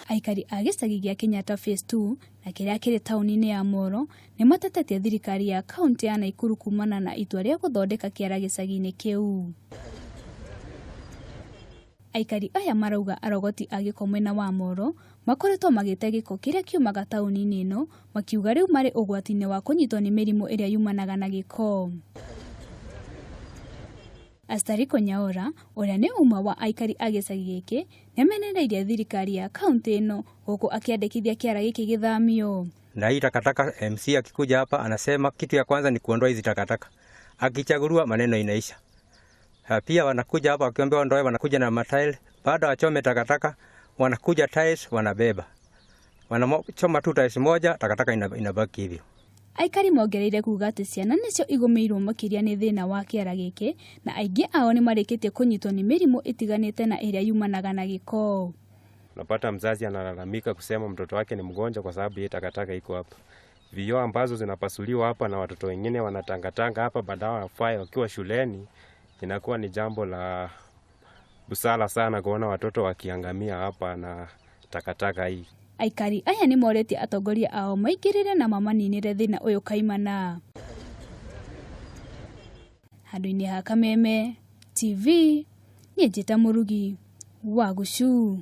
Aikari a gĩcagi gĩa Kenyatta Phase 2 na kĩrĩa kĩrĩ taũni-inĩ ya Moro nĩ matetetie thirikari ya kaunti ya Naikuru kumana na itua rĩa gũthondeka kĩara gĩcagi-inĩ kĩu. Aikari aya marauga arogoti a gĩko mwena wa Moro makoretwo magĩte gĩko kĩrĩa kiumaga taũni-inĩ ĩno, makiuga rĩu marĩ ũgwati-inĩ wa kũnyitwo nĩ mĩrimũ ĩrĩa yumanaga na gĩko. Astariko Nyaora ũrĩa nĩ ũmwe wa aikari a gĩcagi gĩkĩ nĩamenereirie thirikari ya kaunti ĩno gũkũ akĩandĩkithia kĩara gĩkĩ gĩthamio. Na hii takataka, MC akikuja hapa anasema kitu ya kwanza ni kuondoa hizi takataka. Akichaguliwa, maneno inaisha. Pia wanakuja hapa wakiambiwa ondoe, wanakuja na matairi, baada wachome takataka, wanakuja tiles wanabeba. Wanachoma tu tiles moja, takataka inabaki hivyo. Aikari mongereire kuga atĩ ciana nĩcio igũmĩirwo makĩria nĩ thĩna wa kĩara gĩkĩ na aingĩ ao nĩ marĩkĩtie kũnyitwo nĩ mĩrimũ ĩtiganĩte na ĩrĩa yumanaga na gĩko. Unapata mzazi analalamika kusema mtoto wake ni mgonjwa kwa sababu hii takataka iko hapa. Vioo ambazo zinapasuliwa hapa na watoto wengine wanatangatanga hapa badala wafae wakiwa shuleni, inakuwa ni jambo la busara sana kuona watoto wakiangamia hapa na takataka hii. Aikari aya nĩ morĩtie atongoria ao maingĩrĩre na mamaninĩre thĩna ũyũ kaimana. Handũ-inĩ ha Kameme TV, niĩ njĩta Mũrugi wa Gũcu.